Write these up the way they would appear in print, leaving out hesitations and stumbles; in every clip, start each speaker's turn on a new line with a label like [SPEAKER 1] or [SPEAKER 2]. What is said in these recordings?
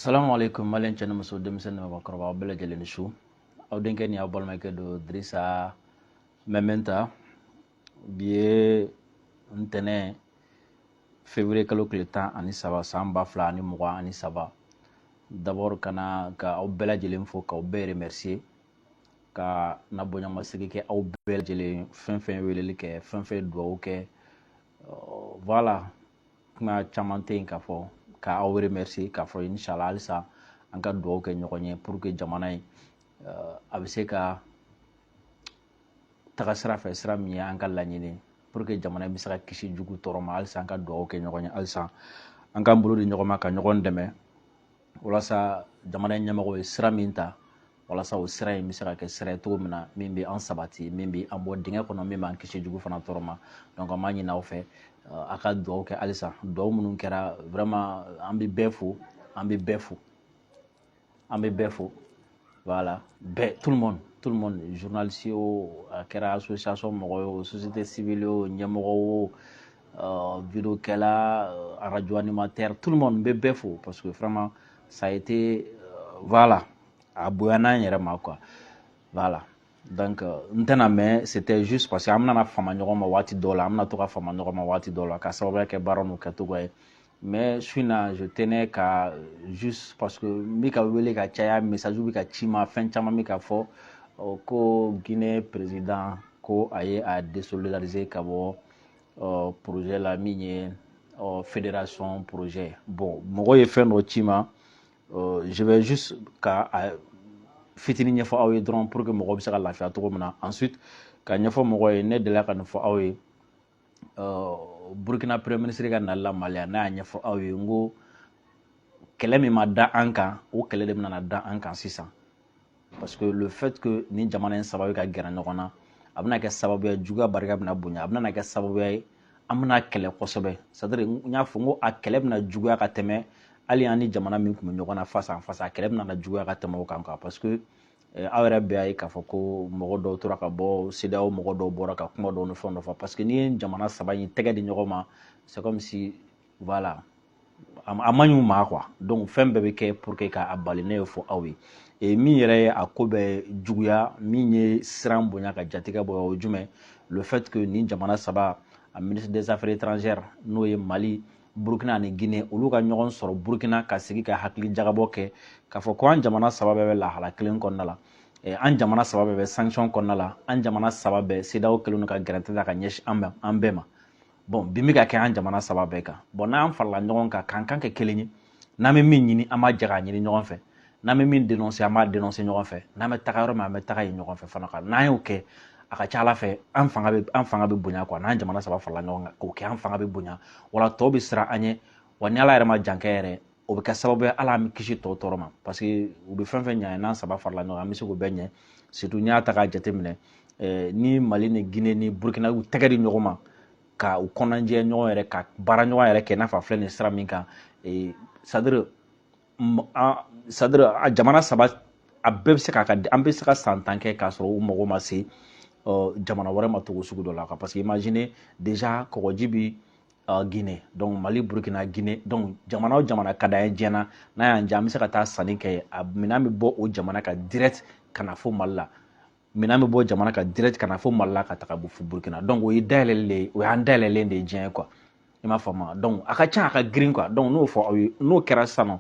[SPEAKER 1] Assalamu alaikum, malien cɛ ni muso, denmisɛnnin ni mabakɔrɔba, aw bɛɛ lajɛlen ni su. Aw denkɛ ni aw balimakɛ don, Dirisa Mɛmɛnta. Bi ye ntɛnɛn, février kalo tile 13, san 2023. D'abord, ka na ka aw bɛɛ lajɛlen fo, k'aw bɛɛ remercier, ka na bonyamasegin kɛ aw bɛɛ lajɛlen, fɛn fɛn ye weleli kɛ, fɛn fɛn ye dugawu kɛ. Voilà, kuma caman tɛ yen k'a fɔ ka aw remercier, k'a fɔ inshallah halisa an ka dugawu kɛ ɲɔgɔn ye pour que jamana in a bɛ se ka taga sira fɛ, sira min ye an ka laɲini, pour que jamana in bɛ se ka kisi jugu tɔɔrɔ ma. Halisa an ka dugawu kɛ ɲɔgɔn ye, halisa an k'an bolo di ɲɔgɔn ma ka ɲɔgɔn dɛmɛ, walasa jamana in ɲɛmɔgɔ ye sira min ta, walasa o sira in bɛ se ka kɛ sira ye cogo min na, min bɛ an sabati, min bɛ an bɔ dingɛ kɔnɔ, min b'an kisi jugu fana tɔɔrɔ ma. Donc an b'a ɲini aw fɛ, a ka dugawu kɛ halisa. Dugawu minnu kɛra, vraiment, an bɛ bɛɛ fo, an bɛ bɛɛ fo, an bɛ bɛɛ fo. Voilà, bɛɛ, tout le monde, tout le monde, journaliste o, a kɛra association mɔgɔ ye o, société civile o, ɲɛmɔgɔ o, vidéokɛla, radio animateur, tout le monde, n bɛ bɛɛ fo parce que vraiment ça a été voilà, a bonyana an yɛrɛ ma quoi. Voilà, donc n tɛna mɛn, c'était juste parce que an bɛna fama ɲɔgɔn ma waati dɔw la, an bɛna to ka fama ɲɔgɔn ma waati dɔw la ka sababuya kɛ baara n'u kɛcogo ye. Mais su in na, je tenais ka juste, parce que n bɛ ka wele ka caya, message bɛ ka ci ma, fɛn caman bɛ ka fɔ ko Guinée président ko a ye a désolidariser ka bɔ projet la min ye fédération projet. Bon, mɔgɔ ye fɛn dɔ ci ma, je vais juste ka a fitinin ɲɛfɔ aw ye dɔrɔn pour que mɔgɔw bɛ se ka lafiya cogo min na. Ensuite, ka ɲɛfɔ mɔgɔw ye, ne delila ka nin fɔ aw ye Burkina premier ministre ka nali la Mali, ne y'a ɲɛfɔ aw ye, n ko kɛlɛ min ma da an kan, o kɛlɛ de bɛna da an kan sisan, parce que le fait que ni jamana in saba bɛ ka gɛrɛ ɲɔgɔn na, a bɛna kɛ sababu ye juguya barika bɛna bonya, a bɛna kɛ sababu ye an bɛna kɛlɛ kosɛbɛ. C'est à dire, n y'a fɔ n ko a kɛlɛ bɛna juguya ka tɛmɛ hali an ni jamana min tun bɛ ɲɔgɔn na face en face, a kɛlɛ bɛna juguya ka tɛmɛ o kan quoi. Parce que aw yɛrɛ bɛɛ y'a ye k'a fɔ ko mɔgɔ dɔw tora ka bɔ CEDEAO, mɔgɔ dɔw bɔra ka kuma dɔw ni fɛn dɔ fɔ, parce que n'i ye jamana saba in tɛgɛ di ɲɔgɔn ma, c'est comme si, voilà, a man ɲi u ma quoi. Donc fɛn bɛɛ bɛ kɛ pour que k'a bali. Ne y'o fɔ aw ye. Et min yɛrɛ ye a ko bɛɛ juguya, min ye siran bonya ka jatigɛ bɔ, o ye jumɛn? Le fait que nin jamana saba a ministre des Affaires étrangères, n'o ye Mali, Burukina ani Guinée, olu ka ɲɔgɔn sɔrɔ Burukina ka sigi ka hakili jagabɔ kɛ k'a fɔ ko an jamana saba bɛɛ bɛ lahala kelen kɔnɔna la, an jamana saba bɛɛ bɛ sanction kɔnɔna la, an jamana saba bɛɛ, CEDEAO kɛlen don ka gɛrɛntɛ ta ka ɲɛsin an ma, an bɛɛ ma. Bon, bin bɛ ka kɛ an jamana saba bɛɛ kan. Bon, n'an farala ɲɔgɔn kan k'an kan kɛ kelen ye, n'an bɛ min ɲini, an b'a jɛ k'a ɲini ɲɔgɔn fɛ, n'an bɛ min dénoncer, an b'a dénoncer ɲɔgɔn fɛ, n'an bɛ taga yɔrɔ min, an bɛ taga yen ɲɔgɔn fɛ fana kan. N'an y'o kɛ, a ka ca ala fɛ an fanga bɛ bonya quoi. N'an jamana saba farala ɲɔgɔn kan k'o kɛ, an fanga bɛ bonya, wala tɔw bɛ siran an ɲɛ. Wa ni Ala yɛrɛ ma jan kɛ yɛrɛ, o bɛ kɛ sababu ye Ala an bɛ kisi tɔw tɔɔrɔ ma, parce que u bɛ fɛn fɛn ɲɛ, n'an saba farala ɲɔgɔn kan, an bɛ se k'o bɛɛ ɲɛ. Surtout n'i y'a ta k'a jateminɛ, ni Mali ni Guinée ni Burukina y'u tɛgɛ di ɲɔgɔn ma ka u kɔnɔnajɛ ɲɔgɔn yɛrɛ, ka baara ɲɔgɔn yɛrɛ kɛ, i n'a fɔ a filɛ nin sira min kan, c'est à dire a jamana saba a bɛɛ bɛ se k'a ka, an bɛ se ka san 10 kɛ k'a sɔrɔ u mago ma se jamana wɛrɛ ma togo sugu dɔ la quoi. Parce que imaginez déjà, kɔgɔji bi Guinée, donc Mali, Burukina, Guinée, donc jamana o jamana ka d'an ye diɲɛ na, n'a y'an diya, an bɛ se ka taa sanni kɛ, a minɛn bɛ bɔ o jamana ka direct ka na fo Mali la, minɛn bɛ bɔ jamana ka direct ka na fo Mali la, ka taga bɔ fo Burukina. Donc o ye dayɛlɛli de ye, o y'an dayɛlɛlen de ye diɲɛ ye quoi, i m'a faamu? Donc a ka ca, a ka girin quoi. Donc n'o fɔ aw ye, n'o kɛra sisan nɔ,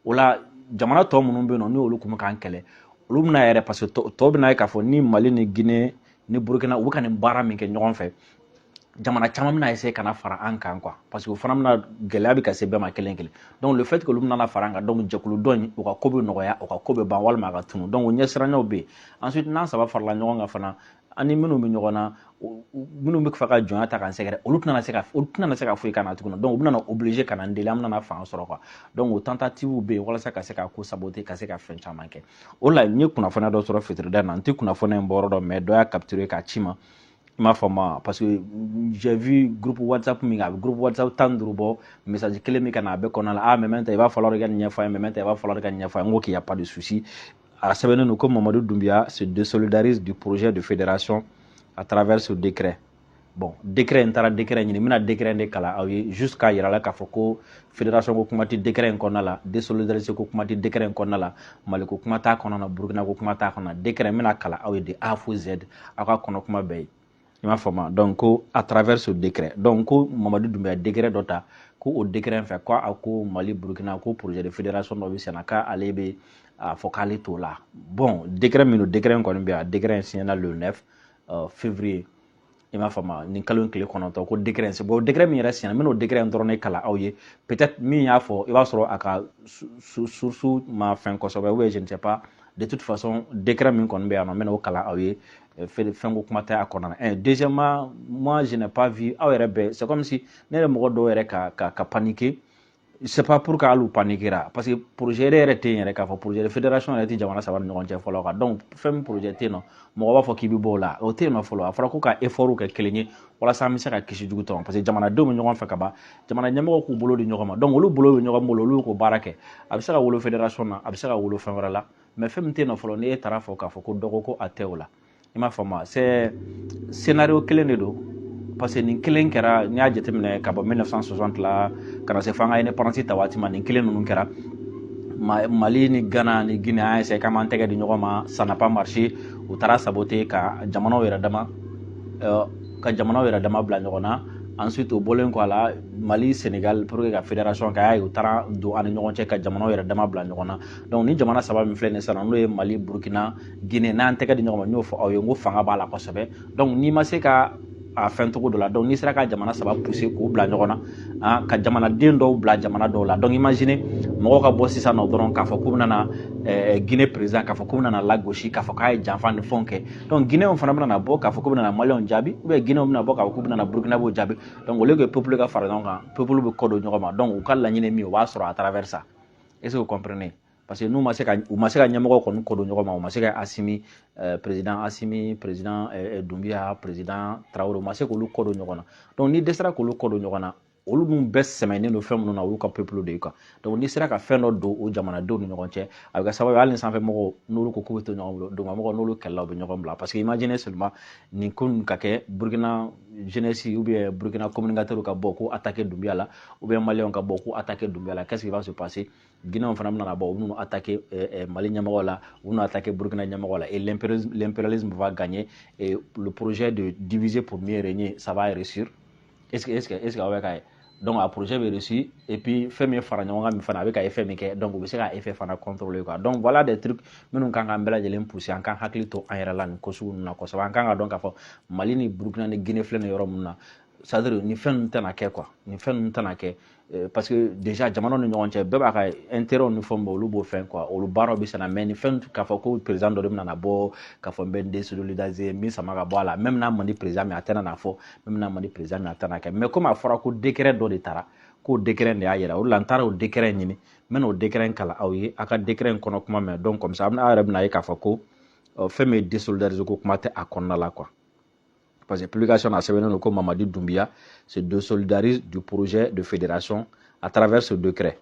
[SPEAKER 1] o la jamana tɔ minnu bɛ yen nɔ, n'olu tun bɛ k'an kɛlɛ, olu bɛna yɛrɛ, parce que tɔw bɛna ye k'a fɔ ni Mali ni Guinée ni Burukina u bɛ ka nin baara min kɛ ɲɔgɔn fɛ, jamana caman bɛna essayer ka na fara an kan quoi, parce que o fana bɛna gɛlɛya bɛ ka se bɛɛ ma kelen kelen. Donc le fait que olu bɛna fara an kan, donc jɛkulu dɔ in, u ka ko bɛ nɔgɔya, u ka ko bɛ ban walima a ka tunu. Donc o ɲɛsiranɲɛw bɛ yen. Ensuite, n'an saba farala ɲɔgɔn kan fana, an ni minnu bɛ ɲɔgɔn na, minnu bɛ fɛ ka jɔnya ta k'an sɛgɛrɛ, olu tɛna se ka foyi k'an na tuguni. Donc u bɛna obligé ka na n deli, an bɛna fanga sɔrɔ quoi. Donc o tentative bɛ yen walasa ka se ka ko saboter, ka se ka fɛn caman kɛ. O la n ye kunnafoniya dɔ sɔrɔ fitirida na, n tɛ kunnafoniya in bɔ yɔrɔ dɔn, mais dɔ y'a capturer k'a ci ma, i m'a faamu? Parce que j'ai vu groupe WhatsApp min, a bɛ groupe WhatsApp 15 bɔ, message kelen min ka na a bɛɛ kɔnɔna la: ah, Mɛmɛnta, i b'a falloir i ka nin ɲɛfɔ an ye, Mɛmɛnta, i b'a falloir i ka nin ɲɛfɔ an ye. N ko qu'il y a pas de souci. A sɛbɛnnen don ko Mamadu Doumbia se désolidarise du projet de fédération à travers ce décret. Bon, décret in taara, décret ɲini, n bɛna décret in de kalan aw ye, juste k'a yira la k'a fɔ ko fédération ko kuma tɛ décret in kɔnɔna la, désolidarisé ko kuma tɛ décret in kɔnɔna la, Mali ko kuma t'a kɔnɔ na, Burukina ko kuma t'a kɔnɔ na. Décret n bɛna kalan aw ye de A fo Z, aw ka kɔnɔ kuma bɛɛ ye. I m'a faamu? Donc ko à travers ce décret, donc ko Mamadi Doumbouya décret dɔ ta, ko o décret in fɛ, ko a ko Mali, Burukina, ko projet de fédération dɔ bɛ senna, k'ale bɛ a fɔ k'ale t'o la. Bon, décret min don, décret in kɔni bɛ yan, décret in signé le 9 février, i m'a faamu, nin kalo in tile 9, ko décret in, bon, décret min yɛrɛ signé, n bɛn'o décret in dɔrɔn de kalan aw ye. Peut-être min y'a fɔ, i b'a sɔrɔ a ka source ma fɛn kosɛbɛ, ou bien je ne sais pas. De toute façon, décret min kɔni bɛ yan nɔ, n bɛn'o kalan aw ye. Fɛn ko kuma tɛ a kɔnɔna na. Deuxièmement, moi je n'ai pas vu, aw yɛrɛ bɛɛ, c'est comme si ne yɛrɛ, mɔgɔ dɔw yɛrɛ ka paniquer, c'est pas pour que hali u paniquera, parce que projet yɛrɛ tɛ yen yɛrɛ k'a fɔ projet de fédération yɛrɛ tɛ jamana saba ni ɲɔgɔn cɛ fɔlɔ kan. Donc fɛn min projet tɛ yen nɔ, mɔgɔ b'a fɔ k'i bɛ bɔ o la, o tɛ yen nɔ fɔlɔ. A fɔra ko ka effort kɛ kelen ye walasa an bɛ se ka kisi jugu tɔ ma, parce que jamanadenw bɛ ɲɔgɔn fɛ ka ban, jamana ɲɛmɔgɔw k'u bolo di ɲɔgɔn ma. Donc olu bolo bɛ ɲɔgɔn bolo, olu k'o baara kɛ. A bɛ se ka wolo fédération na, a bɛ se ka wolo fɛn wɛrɛ la, mais fɛn min tɛ yen nɔ fɔlɔ, ni e taara fɔ k'a fɔ ko dɔ ko ko a tɛ o la, i m'a faamu? C'est scénario kelen de don, parce que nin kelen kɛra, n'i y'a jateminɛ ka bɔ 1960 la ka na se fo an ka indépendance ta waati ma, nin kelen ninnu kɛra. Mali ni Ghana ni Guinée, an essayé k'an b'an tɛgɛ di ɲɔgɔn ma, ça n'a pas marché. U taara saboter ka jamanaw yɛrɛ dama, ka jamanaw yɛrɛ dama bila ɲɔgɔn na. Ensuite, o bɔlen kɔ a la, Mali, Sénégal, pour que ka fédération kɛ, a y'a ye u taara don an ni ɲɔgɔn cɛ ka jamanaw yɛrɛ dama bila ɲɔgɔn na. Donc ni jamana saba min filɛ nin sisan, n'o ye Mali, Burukina, Guinée, n'an tɛgɛ di ɲɔgɔn ma, n y'o fɔ aw ye n ko fanga b'a la kosɛbɛ. Donc n'i ma se ka a fɛn cogo dɔ la, donc n'i sera ka jamana saba pousser k'u bila ɲɔgɔn na, ah, ka jamanaden dɔw bila jamana dɔw la. Donc imagine mɔgɔw ka bɔ sisan nɔ dɔrɔn k'a fɔ k'u bɛna na Guinée président, k'a fɔ k'u bɛna na lagosi, k'a fɔ k'a ye janfa ni fɛnw kɛ. Donc Guinéenw fana bɛna na bɔ k'a fɔ k'u bɛna na Maliyɛnw jaabi, ou bien Guinéenw bɛna bɔ k'a fɔ k'u bɛna na Burkinabéw jaabi. Donc au lieu que peuple ka fara ɲɔgɔn kan, peuple bɛ kɔ don ɲɔgɔn ma. Donc u ka laɲini min, o b'a sɔrɔ à travers ça. Est-ce que vous comprenez? Parce que n'u ma se ka, u ma se ka ɲɛmɔgɔ kɔni kɔ don ɲɔgɔn ma, u ma se ka Assimi, président Assimi, président Doumbouya, président Traoré, u ma se k'olu kɔ don ɲɔgɔn na. Donc n'i dɛsɛra k'olu kɔ don ɲɔgɔn na, olu dun bɛɛ sɛmɛnen don fɛn minnu na, olu ka peuple de ye quoi. Donc n'i sera ka fɛn dɔ don o jamanadenw ni ɲɔgɔn cɛ, a bɛ kɛ sababu ye, hali ni sanfɛ mɔgɔw n'olu ko k'u bɛ to ɲɔgɔn bolo, dugumamɔgɔw n'olu kɛlɛla, u bɛ ɲɔgɔn bila. Parce que imaginez seulement nin ko ninnu ka kɛ, Burkina jeunesse ou bien Burkina communicateur ka bɔ ko attaquer Doumbouya la, ou bien Maliyɛnw ka bɔ ko attaquer Doumbouya la, qu'est-ce qui va se passer? Guinéenw fana bɛna bɔ, u bɛna attaquer Mali ɲɛmɔgɔ la, u bɛna attaquer Burkina ɲɛmɔgɔ la, et l'impérialisme va gagner et le projet de diviser pour mieux régner, ça va réussir. Est-ce que aw bɛ ka ye? Donc a projet bɛ réussir, et puis fɛn min ye fara ɲɔgɔn kan min fana, a bɛ ka effet min kɛ, donc u bɛ se ka effet fana contrôler quoi. Donc voilà des trucs minnu kan k'an bɛɛ lajɛlen pousser, an k'an hakili to an yɛrɛ la nin ko sugu ninnu na kosɛbɛ. An kan ka dɔn k'a fɔ Mali ni Burukina ni Guinée filɛ nin yɔrɔ min na, c'est à dire nin fɛn ninnu tɛna kɛ quoi, nin fɛn ninnu tɛna kɛ, parce que déjà jamanaw ni ɲɔgɔn cɛ, bɛɛ b'a ka intérêt ni fɛnw bɔ, olu b'o fɛn quoi, olu baaraw bɛ senna. Mais nin fɛn k'a fɔ ko président dɔ de bɛna na bɔ k'a fɔ n bɛ n désolidariser, n bɛ sama ka bɔ a la, même n'a man di président min, a tɛna n'a fɔ, même n'a man di président min, a tɛna kɛ. Mais comme a fɔra ko décret dɔ de taara, k'o décret de y'a yira, o de la n taara o décret ɲini, n bɛna o décret in kalan aw ye, a ka décret in kɔnɔ kuma mɛn. Donc comme ça aw yɛrɛ bɛna ye k'a fɔ ko fɛn min ye désolidariser ko kuma tɛ a kɔnɔna la quoi. Parce que publication a sɛbɛnnen don ko Mamadi Doumbouya se désolidarise du projet de fédération à travers ce décret.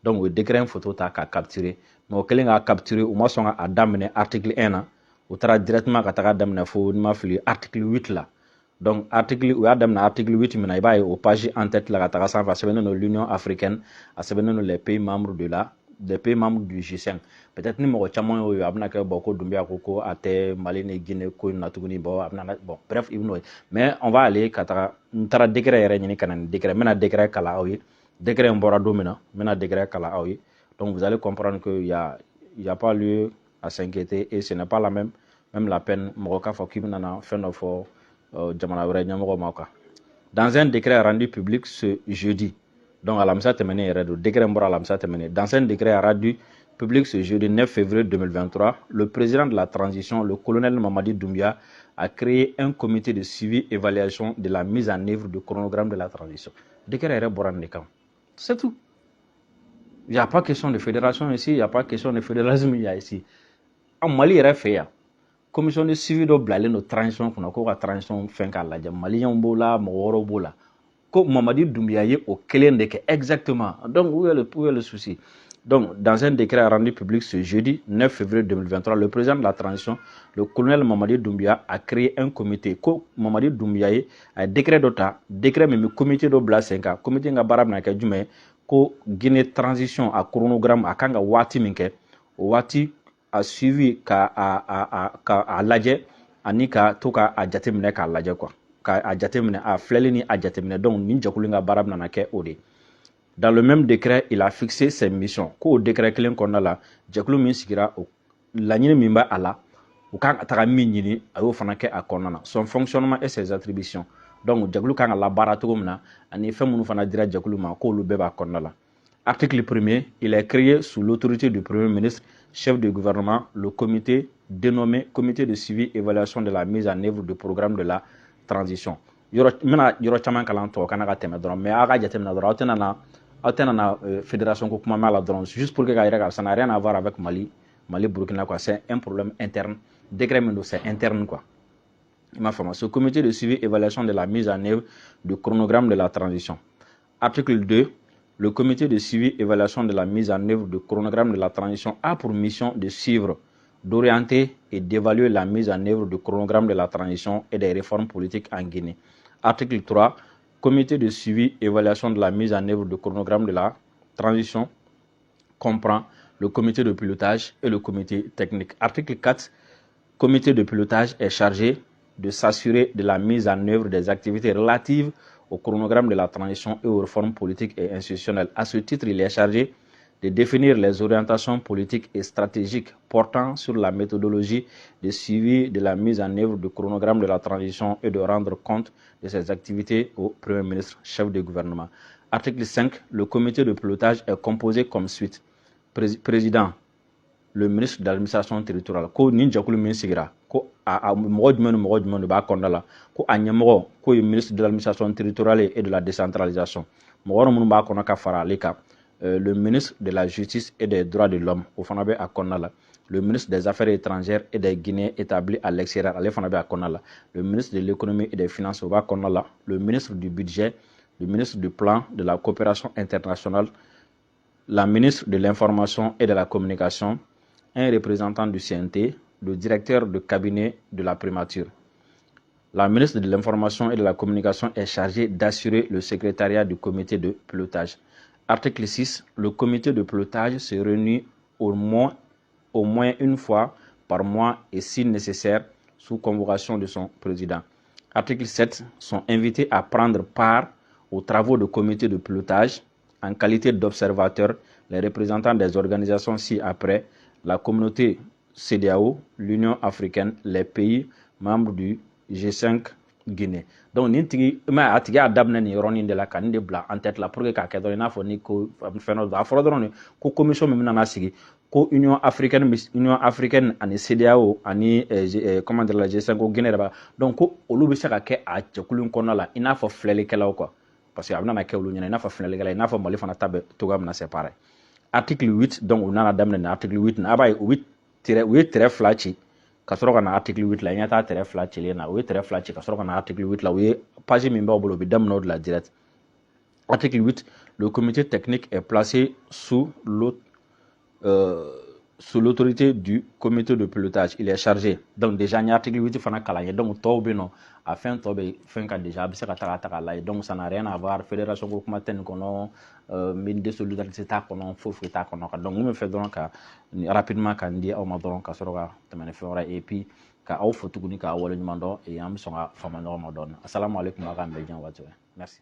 [SPEAKER 1] Donc o ye décret in photo ta k'a capturer, mais o kɛlen k'a capturer, u ma sɔn k'a daminɛ article 1 na, u taara directement ka taga daminɛ fo, ni ma fili, article 8 la. Donc article, u y'a daminɛ article 8 min na, i b'a ye o page en tête la ka taga sanfɛ, a sɛbɛnnen don l'Union africaine, a sɛbɛnnen don les pays membres de la des pays membres du G5. Peut-être ni mɔgɔ caman y'o ye, a bɛna kɛ bon, ko Doumbouya ko ko a tɛ Mali ni Guinée ko in na tuguni. Bon, a bɛna, bon, bref, i bɛn'o ye. Mais on va aller ka taga, n taara décret yɛrɛ ɲini ka na ni décret, n bɛna décret kalan aw ye. Décret in bɔra don min na, n bɛna décret kalan aw ye. Donc vous allez comprendre que il y a pas lieu à s'inquiéter et ce n'est pas la même la peine mɔgɔ k'a fɔ k'i bɛna na fɛn dɔ fɔ jamana wɛrɛ ɲɛmɔgɔ ma quoi. Dans un décret rendu public ce jeudi, donc alamisa tɛmɛnen yɛrɛ don, décret in bɔra alamisa tɛmɛnen. Dans un décret rendu public ce jeudi 9 février 2023, le président de la transition, le colonel Mamadi Doumbouya, a créé un comité de suivi évaluation de la mise en œuvre du chronogramme de la transition. Décret yɛrɛ bɔra nin de kan, c'est tout. Il n'y a pas question de fédération ici, il n'y a pas question de fédéralisme il y a ici. En Mali yɛrɛ fɛ yan, commission de suivi dɔ bilalen don transition kunna ko ka transition fɛn k'a lajɛ. Maliyɛnw b'o la, mɔgɔ wɛrɛw b'o la. Ko Mamadi Doumbouya ye o kelen de kɛ exactement. Donc où est le souci? Donc, dans un décret rendu public ce jeudi 9 février 2023, le président de la transition, le colonel Mamadi Doumbia, a créé un comité. Ko Mamadi Doumbia ye a décret dɔ ta, décret min bɛ comité dɔ bila sen kan. Comité ka baara bɛna kɛ jumɛn ye? Ko Guinée transition a chronogramme a kan ka waati min kɛ, o waati a suivi, ka a a a ka a lajɛ ani ka to ka a jateminɛ k'a lajɛ quoi, ka a jateminɛ, a filɛli ni a jateminɛ. Donc nin jɛkulu in ka baara bɛna kɛ o de ye. Dans le même décret, il a fixé ses missions. Ko o décret kelen kɔnɔna la, jɛkulu min sigira, o laɲini min b'a a la, u kan ka taga min ɲini, a y'o fana kɛ a kɔnɔna na. Son fonctionnement et ses attributions. Donc jɛkulu kan ka labaara cogo min na ani fɛn minnu fana dira jɛkulu ma, k'olu bɛɛ b'a kɔnɔna la. Article 1er, il est créé sous l'autorité du Premier ministre, chef du gouvernement, le comité dénommé Comité de suivi et évaluation de la mise en œuvre du programme de la transition. Yɔrɔ n bɛna yɔrɔ caman kalan tɔ kana ka tɛmɛ dɔrɔn, mais aw ka jateminɛ dɔrɔn, aw tɛna na fédération ko kuma mɛn a la dɔrɔn, juste pour que k'a yira k'a ça n'a rien à voir avec Mali, Burkina quoi, c'est un problème interne. Décret min don, c'est interne quoi. I m'a faamu? Ce comité de suivi évaluation de la mise en œuvre du chronogramme de la transition. Article 2. Le comité de suivi évaluation de la mise en œuvre du chronogramme de la transition a pour mission de suivre, d'orienter et d'évaluer la mise en œuvre du chronogramme de la transition et des réformes politiques en Guinée. Article 3. Comité de suivi évaluation de la mise en œuvre du chronogramme de la transition comprend le comité de pilotage et le comité technique. Article 4. Comité de pilotage est chargé de s'assurer de la mise en œuvre des activités relatives au chronogramme de la transition et aux réformes politiques et institutionnelles. À ce titre, il est chargé de définir les orientations politiques et stratégiques portant sur la méthodologie de suivi de la mise en œuvre du chronogramme de la transition et de rendre compte de ses activités au Premier ministre, chef de gouvernement. Article 5. Le comité de pilotage est composé comme suit. Président, le ministre de l'administration territoriale. Ko nin jɛkulu min sigira, ko a mɔgɔ jumɛn ni mɔgɔ jumɛn de b'a kɔnɔna la? Ko a ɲɛmɔgɔ k'o ye ministre de l'administration territoriale et de la décentralisation. Mɔgɔ wɛrɛ minnu b'a kɔnɔ ka fara ale kan, le ministre de la justice et des droits de l'homme, o fana bɛ a kɔnɔna la. Le ministre des affaires étrangères et des Guinéens établis à l'extérieur, ale fana bɛ a kɔnɔna la. Le ministre de l'économie et des finances, o b'a kɔnɔna la. Le ministre du budget, le ministre du plan, de la coopération internationale, la ministre de l'information et de la communication, un représentant du CNT, le directeur de cabinet de la primature. La ministre de l'Information et de la Communication est chargée d'assurer le secrétariat du comité de pilotage. Article 6. Le comité de pilotage se réunit au moins une fois par mois et si nécessaire sous convocation de son président. Article 7. Sont invités à prendre part aux travaux du comité de pilotage en qualité d'observateurs les représentants des organisations ci-après: la communauté CEDEAO, l'Union africaine, les pays membres du G5 Guinée. Donc nin tigi i m'a ye, a tigi y'a daminɛ nin yɔrɔnin de la ka nin de bila en tête la pour que k'a kɛ dɔrɔn i n'a fɔ ni ko fɛn dɔ a fɔra dɔrɔn de ko commission min bɛna sigi, ko Union africaine, Union africaine ani CEDEAO ani comment dire la G5 Guinée yɛrɛ b'a donc ko olu bɛ se ka kɛ a jɛkulu in kɔnɔna la i n'a fɔ filɛlikɛlaw quoi, parce que a bɛna kɛ olu ɲɛna i n'a fɔ filɛlikɛla, i n'a fɔ Mali fana ta bɛ cogoya min na, c'est pareil. Article 8. Donc u nana daminɛ ni article 8 na, a b'a ye u bɛ trait, u ye trait fila ci ka sɔrɔ ka na article 8 la. I ɲɛ t'a trait fila cilen na? U ye trait fila ci ka sɔrɔ ka na article 8 la. U ye page min b'aw bolo, u bɛ daminɛ o de la direct. Article 8. Le comité technique est placé sous l'autorité du comité de pilotage. Il est chargé. Donc déjà n ye article 8 fana kalan ye. Donc tɔw bɛ yen nɔ, a fɛn tɔ bɛ fɛn kan déjà, a bɛ se ka taga ta k'a lajɛ. Donc ça n'a rien à voir, fédération ko kuma tɛ nin kɔnɔ, mine de solidarité t'a kɔnɔ, foyi foyi t'a kɔnɔ. Ka donc n bɛ fɛ dɔrɔn ka rapidement ka n di aw ma dɔrɔn ka sɔrɔ ka tɛmɛ ni fɛn wɛrɛ ye, et puis ka aw fo tuguni k'aw waleɲuman dɔn, et an bɛ sɔn ka fama ɲɔgɔn ma dɔɔnin. Asalaamaaleykum, aw k'an bɛn diɲɛ waati wɛrɛ. Merci.